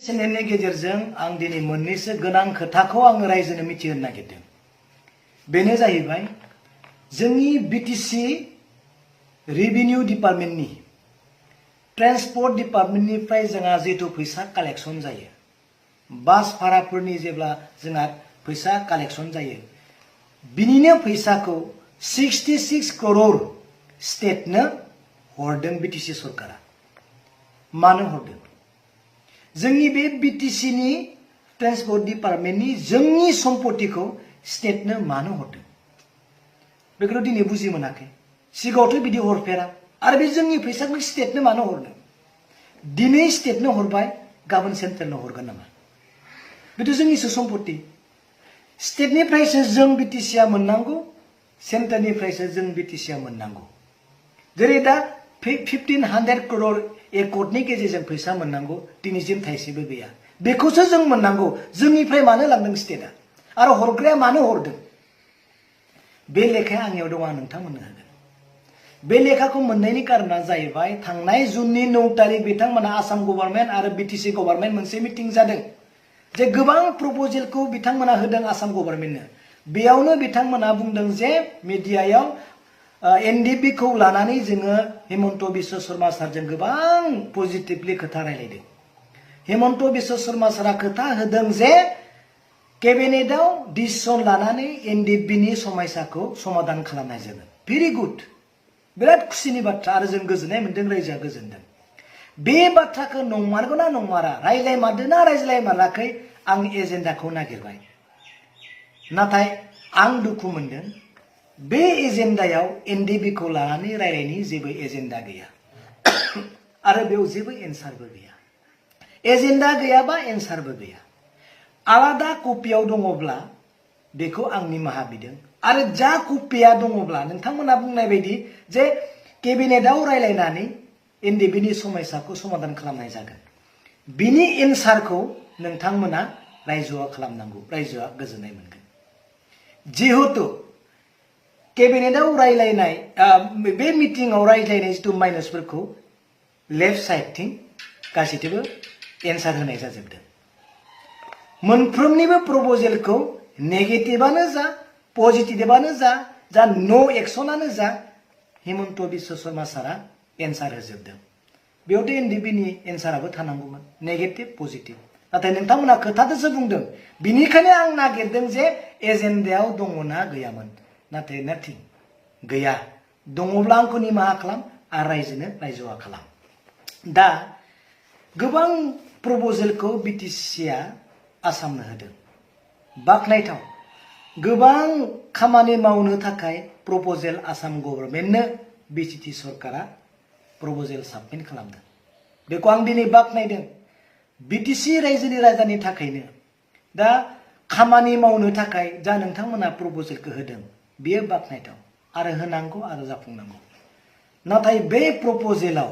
चेनेलनि गेजेरजों आं दिनै मोननैसो गोनां खोथाखौ आं रायजोनो मिथिहोनो नागिरदों। बेनो जाहैबाय जोंनि बिटिसि रेभिनिउ डिपार्टमेन्टनि ट्रान्सपोर्ट डिपार्टमेन्टनिफ्राय जोंहा जितु फैसा कालेक्शन जायो, बास भाराफोरनि जेब्ला जोंहा फैसा कालेक्शन जायो, बिनिनो फैसाखौ 66 करोड़ स्टेटनो हरदों बिटिसि सरकारा। मानो हरदों? जोंनि बे बिटिसिनि ट्रान्सपोर्ट डिपार्टमेन्टनि जोंनि सम्पतिखौ स्टेटनो मानो हरदों? बेखौ दिनै बुजि मोनाखै। सिगाङावथ' बिदि हरफेरा आरो बे जोंनि फैसाखौ स्टेटनो मानो हरदों? दिनै स्टेटनो हरबाय, गाबोन सेन्ट्रेलनो हरगोन नामा? बेथ' जोंनिसो सम्पति। स्टेटनिफ्रायसो जों बिटिसिया मोननांगौ, सेन्ट्रेलनिफ्रायसो जों बिटिसिया मोननांगौ। जेरै दा 1500 करोड़ एकड़नि गेजेरजों फैसा मोननांगौ, दिनैसिम थाइसेबो गैया। बेखौसो जों मोननांगौ। जोंनिफ्राय मानो लांदों स्टेटआ? आरो हरग्राया मानो हरदों? बे लेखाया आंनियाव दं, आं नोंथांमोननो होगोन। बे लेखाखौ मोननायनि कारना जाहैबाय थांनाय जुननि 9 तारिख बिथांमोना आसाम गभर्नमेन्ट आरो बिटिसि गभर्नमेन्ट मोनसे मिटिं जादों जे गोबां प्रपोजेलखौ बिथांमोना होदों आसाम गभर्नमेन्टनो। बेयावनो बिथांमोना बुंदों जे मिडियायाव NDFB खौ लानानै जोङो हेमन्त बिश्व शर्मा सारजों गोबां पजिटिभलि खोथा रायलायदों। हेमन्त बिश्व शर्मा सारा खोथा होदों जे केबिनेटआव डिसिसन लानानै NDFB नि समस्याखौ समाधान खालामनाय जागोन। भेरि गुड, बिराद खुसिनि बाथ्रा आरो जों गोजोननाय मोनदों, रायजोआ गोजोनदों। बे बाथ्राखौ नंमारगौना नंमारा, रायज्लायमारदोंना रायज्लायमाराखै, आं एजेन्डाखौ नागिरबाय। नाथाय आं दुखु मोनदों, बे एजेन्डायाव NDFB खौ लानानै रायलायनायनि जेबो एजेन्डा गैया आरो बेयाव जेबो एन्सारबो गैया। एजेन्डा गैयाबा एन्सारबो गैया। आलादा कपियाव दङब्ला बेखौ आं निमाहा बिदों, आरो जा कपिया दङब्ला नोंथांमोना बुंनाय बायदि जे केबिनेटआव रायलायनानै NDFB नि समस्याखौ समाधान खालामनाय जागोन, बिनि एन्सारखौ नोंथांमोना रायजोआ खालामनांगौ, रायजोआ गोजोननाय मोनगोन। जिहेतु केबिनेटआव रायलायनाय बे मिटिंआव रायज्लायनाय जिथु माइनसफोरखौ लेफ्ट साइडथिं गासैथिंबो एन्सार होनाय जाजोबदों। मोनफ्रोमनिबो प्रप'जेलखौ नेगेटिभआनो जा पजिटिभआनो जा नो एक्सनानो जा हेमन्त बिश्व शर्मा सारा एन्सार होजोबदों। बेयावथ' NDFB नि एन्साराबो थानांगौमोन, नेगेटिभ पजिटिभ। नाथाय नोंथांमोना खोथादोसो बुंदों। बिनिखायनो आं नागिरदों जे एजेन्डायाव दङना गैयामोन, नाथाय नाथिं गैया। दङब्ला आंखौ निमाहा खालाम आरो रायजोआ खालाम। दा गोबां प्रप'जेलखौ बिटिसिआ आसामनो होदों, बाख्नायथाव। गोबां खामानि मावनो थाखाय प्रप'जेल आसाम गभर्नमेन्टनो बिटिसि सरकारा प्रप'जेल साबमिट खालामदों। बेखौ आं दिनै बाख्नायदों। बिटिसि रायजोनि राजानि थाखायनो दा खामानि मावनो थाखाय जा नोंथांमोना प्रप'जेलखौ होदों, बेयो बाख्नायथाव आरो होनांगौ आरो जाफुंनांगौ। नाथाय बे प्रप'जेलाव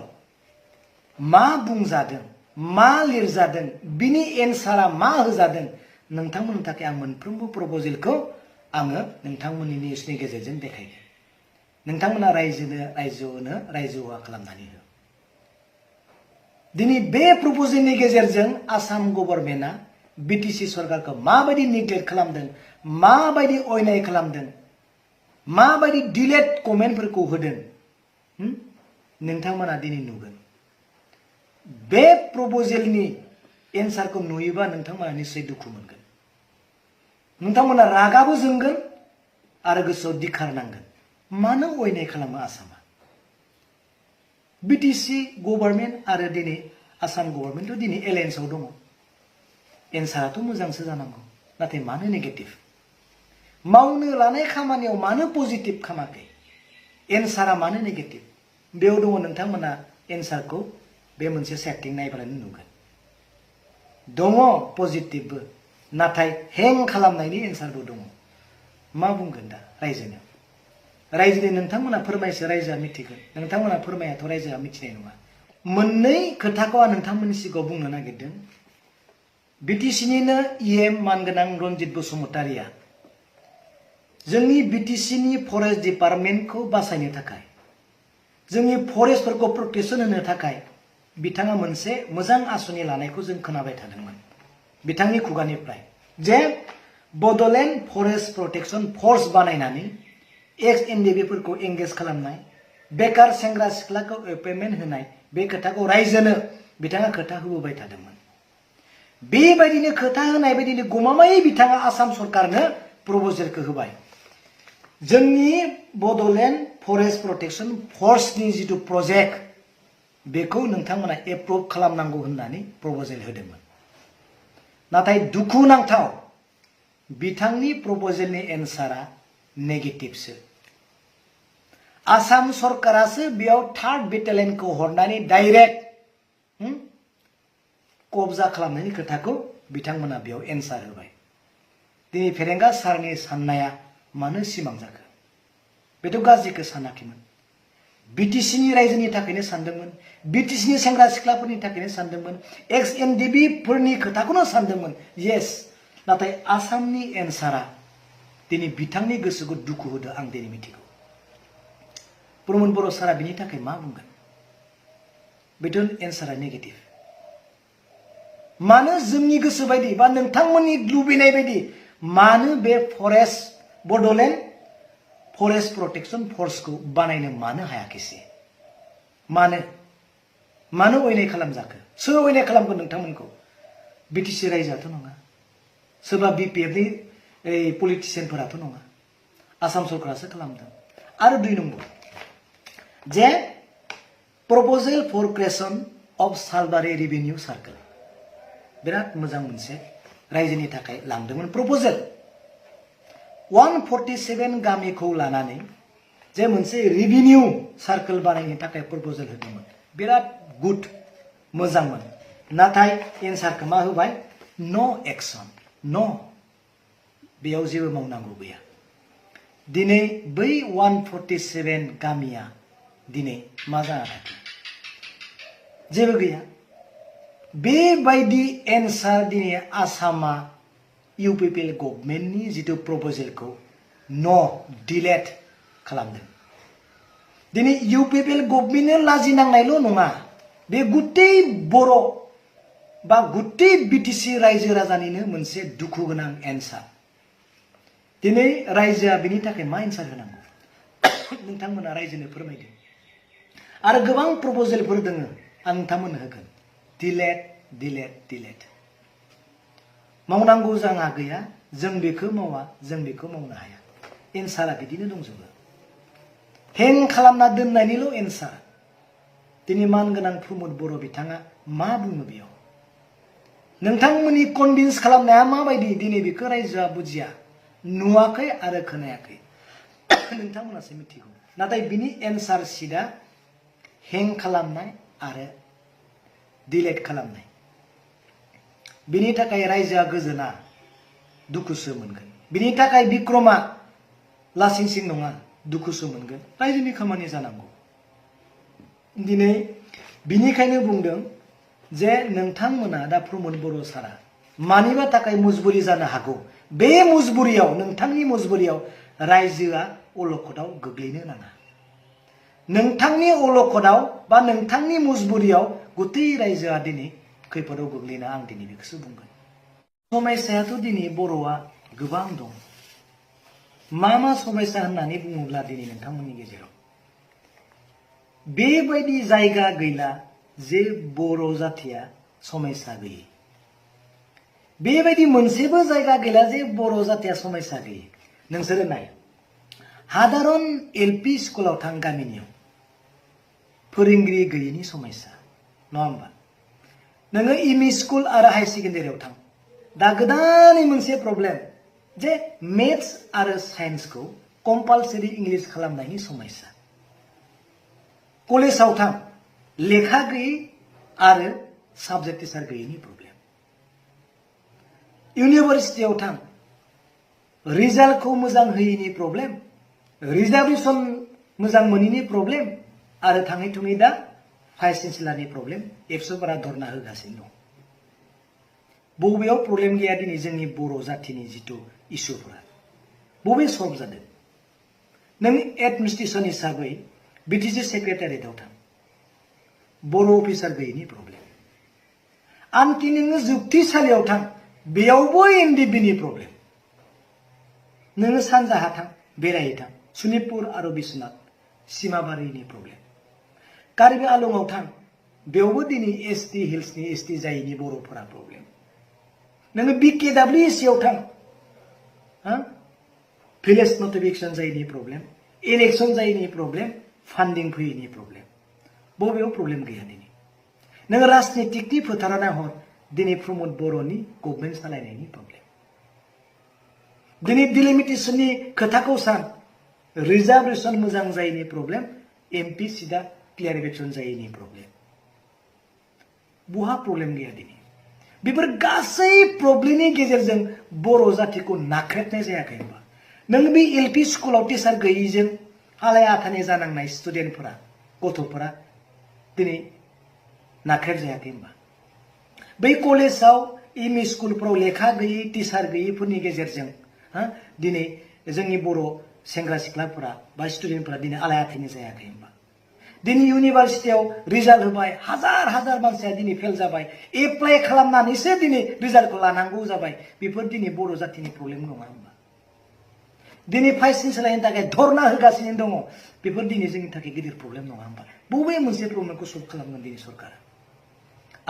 मा बुंजादों, मा लिरजादों, बिनि एन्सारा मा होजादों, नोंथांमोननि थाखाय आं मोनफ्रोमबो प्रप'जेलखौ आङो नोंथांमोननि निउसनि गेजेरजों देखायगोन। नोंथांमोना रायजोआ खालामनानै हो। दिनै बे प्रप'जेलनि गेजेरजों आसाम गभर्नमेन्टआ बिटिसि सरकारखौ माबायदि निग्लेक्ट खालामदों, माबायदि अयनाय खालामदों, माबायदि डिलेट कमेन्टफोरखौ होदों, नोंथांमोना दिनै नुगोन। बे प्रप'जेलनि एन्सारखौ नुयोबा नोंथांमोना निश्चय दुखु मोनगोन। नोंथांमोना रागाबो जोंगोन आरो गोसोआव दिखार नांगोन। मानो अयनाय खालामो आसामा? बिटिसि गभर्नमेन्ट आरो दिनै आसाम गभर्नमेन्टथ' दिनै एलायन्सआव दङ। एन्साराथ' मोजांसो जानांगौ, नाथाय मानो नेगेटिभ? मावनो लानाय खामानियाव मानो पजिटिभ खामाखै? एन्सारा मानो नेगेटिभ? बेयाव दङ। नोंथांमोना एन्सारखौ बे मोनसे साइडथिं नायब्लानो नुगोन। दङ पजिटिभबो, नाथाय हें खालामनायनि एन्सारबो दङ। मा बुंगोन दा रायजोनो? रायजोनि नोंथांमोना फोरमायसो, रायजोआ मिथिगोन। नोंथांमोना फोरमायाथ' रायजोआ मिथिनाय नङा। मोननै खोथाखौ आं नोंथांमोननि सिगाङाव बुंनो नागिरदों। बिटिसिनिनो EM मानगोनां रनजित बसुमतारिया जोंनि बिटिसिनि फरेस्ट डिपार्टमेन्टखौ बासायनो थाखाय, जोंनि फरेस्टफोरखौ प्रटेक्सन होनो थाखाय बिथाङा मोनसे मोजां आसुनि लानायखौ जों खोनाबाय थादोंमोन बिथांनि खुगानिफ्राय जे बड'लेण्ड फरेस्ट प्रटेक्शन फोर्स बानायनानै एक्स एनडिएफबि फोरखौ एंगेज खालामनाय बेकार सेंग्रा सिख्लाखौ एपइन्टमेन्ट होनाय बे खोथाखौ रायजोनो बिथाङा खोथा होबोबाय थादोंमोन बेबायदिनो खोथा होनाय बायदिनो गमामायै बिथाङा आसाम सरकारनो प्रप'जेलखौ होबाय जोंनि बड'लेण्ड फरेस्ट प्रटेक्शन फोर्सनि जितु प्रजेक्ट बेखौ नोंथांमोना एप्रुभ खालामनांगौ होननानै प्रप'जेल होदोंमोन नाथाय दुखुनांथाव बिथांनि प्रप'जेलनि एन्सारा नेगेटिभसो आसाम सरकारासो बेयाव 3rd बेटालियनखौ हरनानै डाइरेक्ट कब्जा खालामनायनि खोथाखौ बिथांमोना बेयाव एन्सार होबाय दिनै फेरेंगा सारनि साननाया मानो सिमां जाखो बेथ' गाज्रिखौ सानाखैमोन बिटिसिनि रायजोनि थाखायनो सानदोंमोन बिटिसिनि सेंग्रा सिख्लाफोरनि थाखायनो सानदोंमोन एक्स एनडिएफबि फोरनि खोथाखौनो सानदोंमोन येस नाथाय आसामनि एन्सारा दिनै बिथांनि गोसोखौ दुखु होदो आं दिनै मिथिगौ प्रमोद बर' सारा बिनि थाखाय मा बुंगोन बेथ' एन्सारा नेगेटिभ मानो जोंनि गोसो बायदि बा नोंथांमोननि लुबैनाय बायदि मानो बे बड'लेण्ड फरेस्ट प्रटेक्शन फोर्सखौ बानायनो मानो हायाखैसे मानो अयनाय खालामजाखो सोर अयनाय खालामगोन नोंथांमोनखौ बिटिसि रायजोआथ' नङा सोरबा बिपिएफनि पलिटिशियानफोराथ' नङा आसाम सरकारासो खालामदों आरो 2 नम्बर जे proposal for creation of Salbari revenue circle बिराद मोजां मोनसे रायजोनि थाखाय लांदोंमोन प्रप'जेल 147 गामिखौ लानानै जे मोनसे रेभिनिउ सार्कल बानायनो थाखाय प्रप'जेल होदोंमोन बिराद गुड मोजांमोन नाथाय एन्सारखौ मा होबाय नो एक्शन नो बेयाव जेबो मावनांगौ गैया दिनै बै 147 गामिया दिनै मा जाना थाखो जेबो गैया बेबायदि एन्सार दिनै आसामा इउपिपिएल गभर्नमेन्टनि जितु प्रप'जेलखौ नो डिलेट खालामदों दिनै इउपिपिएल गभर्नमेन्टनो लाजिनांनायल' नङा बे गुत्तै बर' बा गुत्तै बिटिसि रायजो राजानिनो मोनसे दुखु गोनां एन्सार दिनै रायजोआ बिनि थाखाय मा एन्सार होनांगौ नोंथांमोना रायजोनो फोरमायदो आरो गोबां प्रप'जेलफोर दङ आं नोंथांमोननो होगोन डिलेट मावनांगौ जोंहा गैया जों बेखौ मावा जों बेखौ मावनो हाया एन्सारा बिदिनो दंजोबो हें खालामना दोननायनिल' एन्सार दिनै मानगोनां प्रमोद बर' बिथाङा मा बुङो बेयाव नोंथांमोननि कनभिन्स खालामनाया माबायदि दिनै बेखौ रायजोआ बुजिया नुवाखै आरो खोनायाखै नोंथांमोनासो मिथिगौ नाथाय बिनि एन्सार सिटआ हें खालामनाय आरो डिलेट खालामनाय बिनि थाखाय रायजोआ गोजोना दुखुसो मोनगोन बिनि थाखाय बिक्रमा लासिंसिं नङा दुखुसो मोनगोन रायजोनि खामानि जानांगौ दिनै बिनिखायनो बुंदों जे नोंथांमोना दा प्रमोद बर' सारा मानिबा थाखाय मजबुरि जानो हागौ बे मजबुरियाव नोंथांनि मजबुरियाव रायजोआ अलखदाव गोग्लैनो नाङा नोंथांनि अलखदाव बा नोंथांनि मजबुरियाव गुत्तै रायजोआ दिनै खैफोदाव गोग्लैना आं दिनै बेखौसो बुंगोन समस्यायाथ' दिनै बर'आ गोबां दं मा समस्या होननानै बुङोब्ला दिनै नोंथांमोननि गेजेराव बेबायदि जायगा गैला जे बर' जाथिया समस्या गैयै बेबायदि मोनसेबो जायगा गैला जे बर' जातिया समस्या गैयै नोंसोरो नाय हादारन एलपि स्कुलाव थां गामिनियाव फोरोंगिरि गैयैनि समस्या नङा होमबा नोङो एमइ स्कुल आरो हाई सेकेन्डारियाव थां दा गोदानै मोनसे प्रब्लेम जे मेथ्स आरो साइन्सखौ कम्पालसरि इंलिश खालामनायनि समस्या कलेजाव थां लेखा गैयै आरो साबजेक्ट टिचार गैयैनि प्रब्लेम इउनिभार्सिटियाव थां रिजाल्टखौ मोजां होयैनि प्रब्लेम रिजार्भेसन मोजां मोनैनि प्रब्लेम आरो थाङै थुङै दा भाइस चेन्सेलरनि प्रब्लेम एबसुफोरा धरना होगासिनो दं बबेयाव प्रब्लेम गैया दिनै जोंनि बर' जातिनि जितु इसुफोरा बबे सल्भ जादों नों एडमिनिस्ट्रेसन हिसाबै बिटिसि सेक्रेटारियेटआव थां बर' अफिसार गैयैनि प्रब्लेम आनखि नोङो जुक्तिसालियाव थां बेयावबो एनडिएफबिनि प्रब्लेम नोङो सानजाहा थां बेरायहैथां सनितपुर आरो बिश्वनाथ सिमाबारिनि प्रब्लेम कार्बि आलंआव थां बेयावबो दिनै एसटि हिल्सनि एसटि जायैनि बर'फोरा प्रब्लेम नोङो BKWC आव थां भिलेज नटिफिकेशन जायैनि प्रब्लेम इलेक्शन जायैनि प्रब्लेम फान्डिं फैयैनि प्रब्लेम बबेयाव प्रब्लेम गैया दिनै नोङो राजनितिकनि फोथारा नाहर दिनै प्रमद बर'नि गभर्नमेन्ट सालायनायनि प्रब्लेम दिनै डिलिमिटेशननि खोथाखौ सान रिजार्भेशन मोजां जायैनि प्रब्लेम MP सिदा क्लियारिफिकेशन जायैनि प्रब्लेम बहा प्रब्लेम गैया दिनै बेफोर गासै प्रब्लेमनि गेजेरजों बर' जातिखौ नाख्रेबनाय जायाखै होनबा नों बे LP स्कुलाव टिचार गैयैजों आलाय आथानि जानांनाय स्टुडेन्टफोरा गथ'फोरा दिनै नाख्रेब जायाखै होनबा बै कलेजाव एमइ स्कुलफोराव लेखा गैयै टिचार गैयैफोरनि गेजेरजों दिनै जोंनि बर' सेंग्रा सिख्लाफोरा बा स्टुडेन्टफोरा दिनै आलाय आथानि जायाखै होनबा दिनै इउनिभार्सिटियाव रिजाल्ट होबाय हाजार हाजार मानसिया दिनै फेल जाबाय एप्लाइ खालामनानैसो दिनै रिजाल्टखौ लानांगौ जाबाय बेफोर दिनै बर' जातिनि प्रब्लेम नङा होनबा दिनै भाइस चेन्सेलरनि थाखाय धरना होगासिनो दङ बेफोर दिनै जोंनि थाखाय गिदिर प्रब्लेम नङा होनबा बबे मोनसे प्रब्लेमखौ सल्भ खालामगोन दिनै सरकारा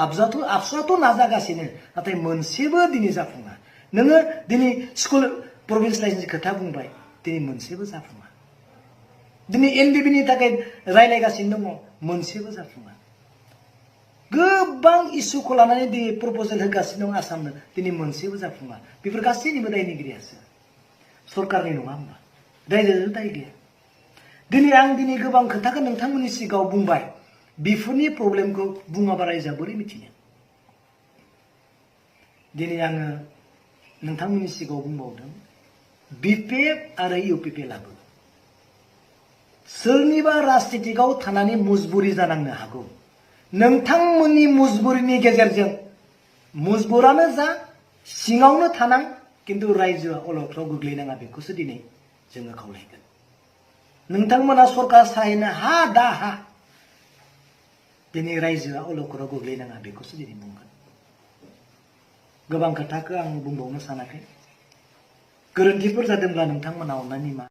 आबसुआथ' नाजागासिनो नाथाय मोनसेबो दिनै जाफुङा नोङो दिनै स्कुल प्रभिन्सियेलाइजेसननि खोथा बुंबाय दिनै मोनसेबो जाफुङा दिनै NDFBनि थाखाय रायलायगासिनो दङ मोनसेबो जाफुङा गोबां इस्युखौ लानानै दिनै प्रप'जेल होगासिनो दं आसामनो दिनै मोनसेबो जाफुङा बेफोर गासैनिबो दायनिगिरियासो सरकारनि नङा होनबा दायनिगिरिजों दाय गैया दिनै आं दिनै गोबां खोथाखौ नोंथांमोननि सिगाङाव बुंबाय बेफोरनि प्रब्लेमखौ बुङाबा रायजोआ बोरै मिथिनो दिनै आङो नोंथांमोननि सिगाङाव बुंबावदों BPF आरो UPP लाबो सोरनिबा राजनितिकआव थानानै मुजबुरि जानांनो हागौ नोंथांमोननि मुजबुरिनि गेजेरजों मुजबुरानो जा सिङावनो थानां किन्तु रायजोआ अलखदाव गोग्लैनाङा बेखौसो दिनै जोङो खावलायगोन नोंथांमोना सरकार सालायनो हा दा हा दिनै रायजोआ अलखदाव गोग्लैनाङा बेखौसो दिनै बुंगोन गोबां खोथाखौ आं बुंबावनो सानाखै गोरोन्थिफोर जादोंब्ला नोंथांमोना अननानै निमाहा